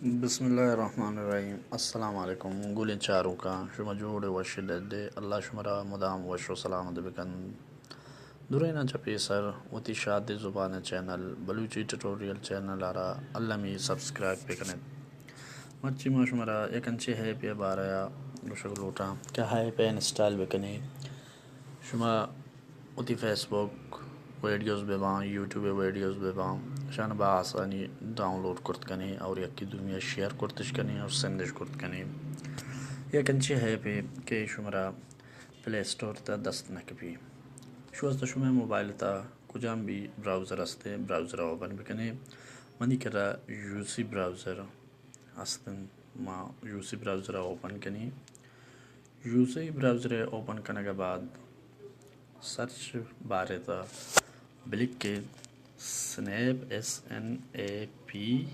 بسم اللہ الرحمن الرحیم۔ السلام علیکم گلیں چاروکاں، شما جوڑ ئے، وش ئے، ڈڈ ئے، اللہ شمارا مدام وش و سلامت بکنت۔ دریناں چہ پیسر وتی شادیں زبان ءِ چینل، بلوچی ٹیوٹوریل چینل ءَ را المی سبسکرائب بکنیت۔ مرچی ما شمارا یک انچیں ایپے ءِ بارہ ءَ گوشگ لوٹاں کہ ایپ ءَ انسٹال بکنیں۔ شما وتی فیس بک ویڈیوز بہ باں، یوٹیوب ءِ ویڈیوز بہ باں، اشاں بہ آسانی ڈاؤنلوڈ کرت کن ئے اور یکے دومی ءَ شیئر کرتش کن ئے اور سندش کرت کن ئے۔ یک انچیں ایپے کہ شمارا پلے اسٹور ءِ تہا دست نہ کپی۔ شو است شمئے موبائل ءِ تہا کجام بھی براؤزر است ئے، براؤزر ءَ اوپن بکن ئے۔ منی کرا یو سی براؤزر است انت، ما یو سی براؤزر ءَ اوپن کنیں۔ یو سی براؤزر ءَ اوپن کنگ ءَ بعد سرچ بار ءِ تہا بلکیں snap, S N A P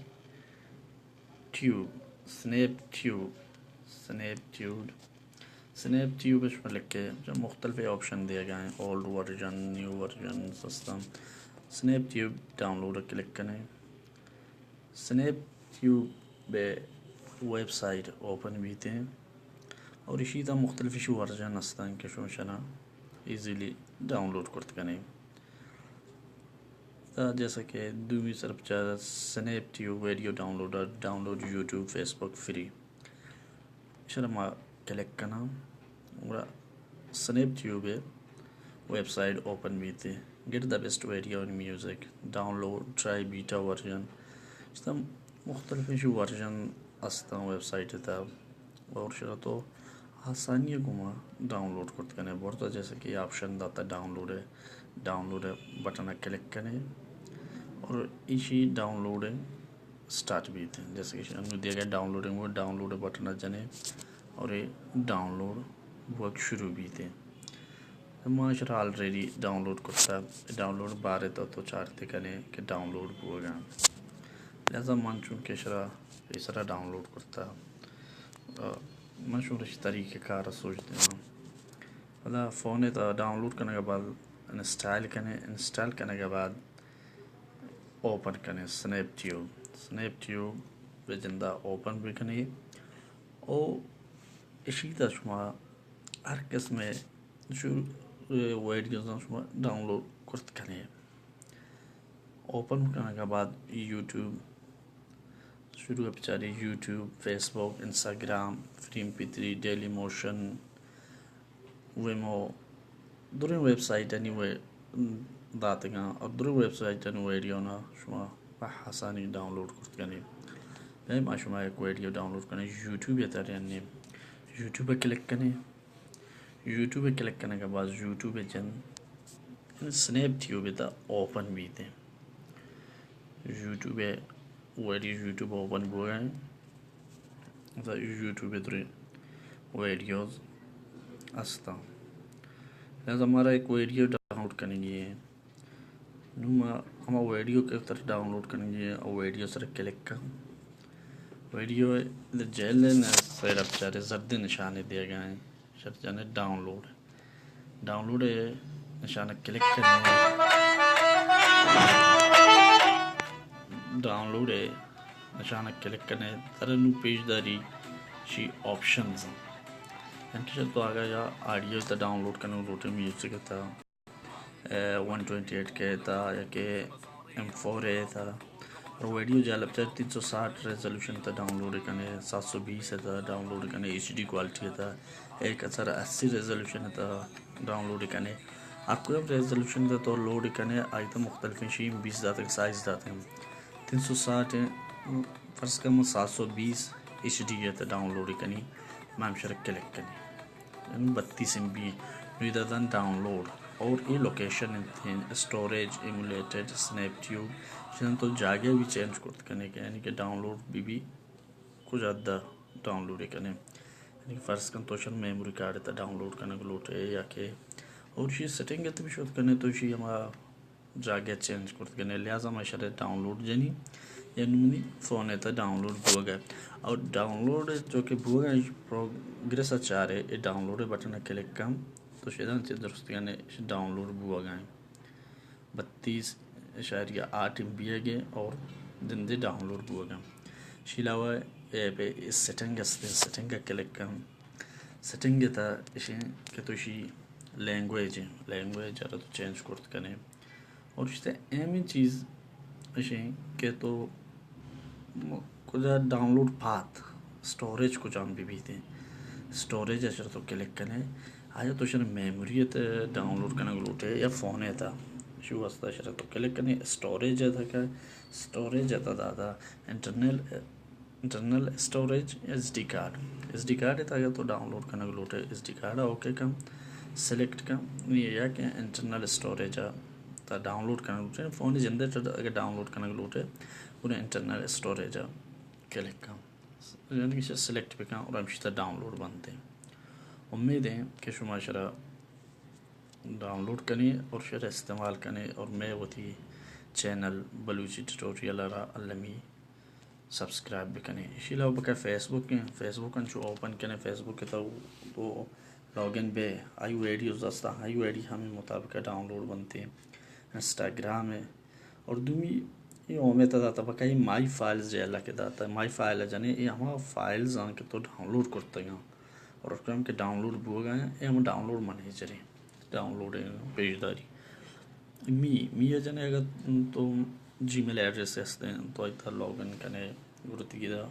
tube, Snaptube, Snaptube, Snaptube ءَ شما لکھ ئے، مختلف آپشن دیگ ءَ ایں، old version, new version, system. Snaptube download ءَ کلک کن ئے۔ سنیپ ٹیوب ءِ ویب سائٹ اوپن بیت انت اور اشی تہا مختلف اشی ورژن است انت کہ شما اشاں ایزیلی ڈاؤنلوڈ کرت کن ئے۔ تا جیسا کہ دومی سر ءَ بچار Snaptube video downloader, download YouTube, Facebook free. اشرا ما کلک کناں، گڑا سنیپ ٹیوب ءِ ویب سائٹ اوپن بیت۔ Get the best video and music, download, try beta version. اشتا مختلف اشی ورژن است انت ویب سائٹ ءِ تہا اور اشرا تو آسانی ءِ گوما ڈاؤنلوڈ کرت کن ئے۔ برتا جیسا کہ آپشن داتا ڈاؤنلوڈ ءِ، ڈاؤنلوڈ ءِ بٹن ءَ کلک کن ئے اور اشی ڈاؤنلوڈ ءِ سٹارٹ بیت۔ جیسے کہ انو دیگا ڈاؤنلوڈنگ، وہ ڈاؤنلوڈ بٹن جنے اور یہ ڈاؤنلوڈ بوگ شروع بیت۔ ما اشرا آلریڈی ڈاؤنلوڈ کرتا، ڈاؤنلوڈ بار ءَ تو، تو چارتے کنے کہ ڈاؤنلوڈ بوگا۔ لہذا من چونکہ اشرا پیسرا ڈاؤنلوڈ کرتا، آ، من شمارا اشی طریقہ کار سوج دیاں۔ پدا فون ءِ تہا ڈاؤنلوڈ کنگ ءَ بعد انسٹال کنے، انسٹال کنگ ءَ بعد اوپن کنے سنیپ ٹیوب۔ سنیپ ٹیوب بہ جندا اوپن بکنے او اشی تہا شما ہر قسم ءِ شو-، ویڈیوزاں شما ڈاؤنلوڈ کرت کنے۔ اوپن کنگ ءَ بعد یوٹیوب شروع ءَ بچارے، YouTube, Facebook, Instagram, frame P three, Dailymotion, Vimeo, دریں ویب سائٹانی وے-، داتگاں اور دریں ویب سائٹانی ویڈیو نا شما بہ آسانی ڈاؤنلوڈ کرت کنے۔ بیا ما شما یک ویڈیو ڈاؤنلوڈ کنے، یوٹیوب ءِ تہا رہنے، یوٹیوب ءَ کلک کنے۔ یوٹیوب ءَ کلک کنگ ءَ بعد یوٹیوب ءِ جند سنیپ ٹیوب ءِ تہا اوپن بیت۔ یوٹیوب ءِ ویڈیو یوٹیوب اوپن بوگ ءَ انت۔ یوٹیوب ءِ دریں ویڈیوز است انت۔ لہذا مارا یک ویڈیو ڈاؤنلوڈ کنگی انت۔ نوں ما ہما ویڈیو کہ تر ڈاؤنلوڈ کنگی انت، او ویڈیو سر کلک کن۔ ویڈیو ءِ جہل ءِ سائیڈ ءَ بچارے زردیں نشانے دیگ ءَ انت۔ شر جنے ڈاؤنلوڈ۔ ڈاؤنلوڈ ءِ نشان ءَ کلک کنے۔ ڈاؤنلوڈ ءِ نشان ءَ کلک کنے، ترا نوں پیش داری شی آپشنز انت۔ یعنی کہ شر تو اگاں یا آڈیو ءِ تہا ڈاؤنلوڈ کنگ لوٹے، میوزک ءِ تہا، اے، ون ٹوئنٹی ایٹ کے ءِ تہا یا کہ ایم فور اے ءِ تہا، اور ویڈیو جہل ءَ بچار تین سو ساٹھ ریزولوشن ءِ تہا ڈاؤنلوڈ کنے، سات سو بیس ءِ تہا ڈاؤنلوڈ کنے، ایچ ڈی کوالٹی ءِ تہا، ایک ہزار اسی ریزولوشن ءِ تہا ڈاؤنلوڈ کنے۔ ہر کوئی ریزولوشن ءِ تہا تو لوڈ کنے، آئی تہا مختلف شی بیس داتگ، سائز داتگ۔ تین سو ساٹھ، فرض کن من سات سو بیس ایچ ڈی ءِ تہا ڈاؤنلوڈ کنی، من ہمشرا کلک کنی۔ یعنی بتیس ایم بی۔ نوں ادا داں ڈاؤنلوڈ اور اے لوکیشن انت، اسٹوریج، ایمولیٹڈ، سنیپ ٹیوب، چنان تو جاگہ بھی چینج کرت کنے کہ یعنی کہ ڈاؤنلوڈ بہ بی کجا دا ڈاؤنلوڈ کنے۔ یعنی کہ فرض کن تو شر میموری کارڈ ءِ تہا ڈاؤنلوڈ کنگ لوٹے یا کہ اور شی سیٹنگ ءِ تہا بھی شوت کنے تو شی ہما جاگہ چینج کرت کنے، لہذا ما شر ڈاؤنلوڈ جنی یا نوں منی فون ءِ تہا ڈاؤنلوڈ بوگ ءَ۔ اور ڈاؤنلوڈ جو کہ بوگ ءَ پروگریس ءَ چارے، اے ڈاؤنلوڈ ءِ بٹن ءَ کلک کن تو شیدان چہ درست کنے ڈاؤنلوڈ بوگ ءَ۔ بتیس اعشاریہ آٹھ ایم بی ءَ گے اور دندے ڈاؤنلوڈ بوگ ءَ۔ اشی علاوہ اے پہ سیٹنگ است، سیٹنگ ءَ کلک کن۔ سیٹنگ ءِ تہا اشیں کہ تو اشی لینگویج، لینگویج ءَ را تو چینج کرت کنے۔ اور اشی تہا اہمیں چیز اشیں کہ تو کجا ڈاؤنلوڈ پاتھ، اسٹوریج کجام بہ بیت، اسٹوریج ءَ چہ تو کلک کنے۔ آیا تو شر میموری ءِ تہا ڈاؤنلوڈ کنگ لوٹے یا فون ءِ تہا؟ اشی واسطہ شر تو کلک کنے اسٹوریج ءِ تہا، کہ اسٹوریج ءِ تہا دادا internal, internal storage, S D card. S D card ءِ تہا اگر تو ڈاؤنلوڈ کنگ لوٹے، ایس ڈی کارڈ ءَ اوکے کن، سلیکٹ کن، یا کہ انٹرنل اسٹوریج ءِ تہا ڈاؤنلوڈ کنگ لوٹے، فون ءِ جند ءَ اگر ڈاؤنلوڈ کنگ لوٹے، گڑا انٹرنل اسٹوریج ءَ کلک کن، یعنی کہ سلیکٹ بکن اور ہمشی تہا ڈاؤنلوڈ بنت۔ امید ایں کہ شما شرا ڈاؤنلوڈ کنے اور شرا استعمال کنے اور مئے وتی چینل بلوچی ٹیوٹوریل ءَ را المی سبسکرائب بکنے۔ اشی علاوہ بکا فیس بک ایں، فیس بک انچو اوپن کنے، فیس بک ءِ تہا تو لاگ ان بے، آئی ویڈیوز استا، آئی ویڈیو ہمے مطابق ڈاؤنلوڈ بنت۔ انسٹاگرام ءَ اور دومی اے اومیت داتا بکا اے مائی فائلز جیلا کہ داتا، مائی فائل جنے اے ہما فائلز آں کہ تو ڈاؤنلوڈ کرتگاں اور کم کہ ڈاؤنلوڈ بوگا ایں، اے ہم ڈاؤنلوڈ منیجر ایں، ڈاؤنلوڈ پیش داری۔ می، می جنے اگر تو جی میل ایڈریس ہستیں تو ایتا لاگ ان کنے، گڑا تئی دا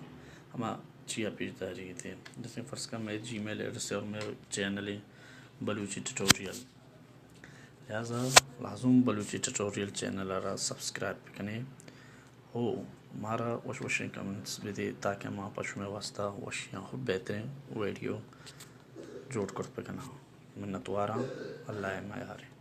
ہما چیا پیش داری تے۔ جیسے فرض کن مئے جی میل ایڈریس اور مئے چینل بلوچی ٹیوٹوریل، لہذا لازم بلوچی ٹیوٹوریل چینل ءَ را سبسکرائب بکنے۔ ہو، مارا وش وشیں کمنٹس بدے تاکہ ما پہ شمئے واسطہ وشیاں ہو بہتریں ویڈیو جوڑ کرت بکناں۔ منتواراں، اللہ ءِ میاریں۔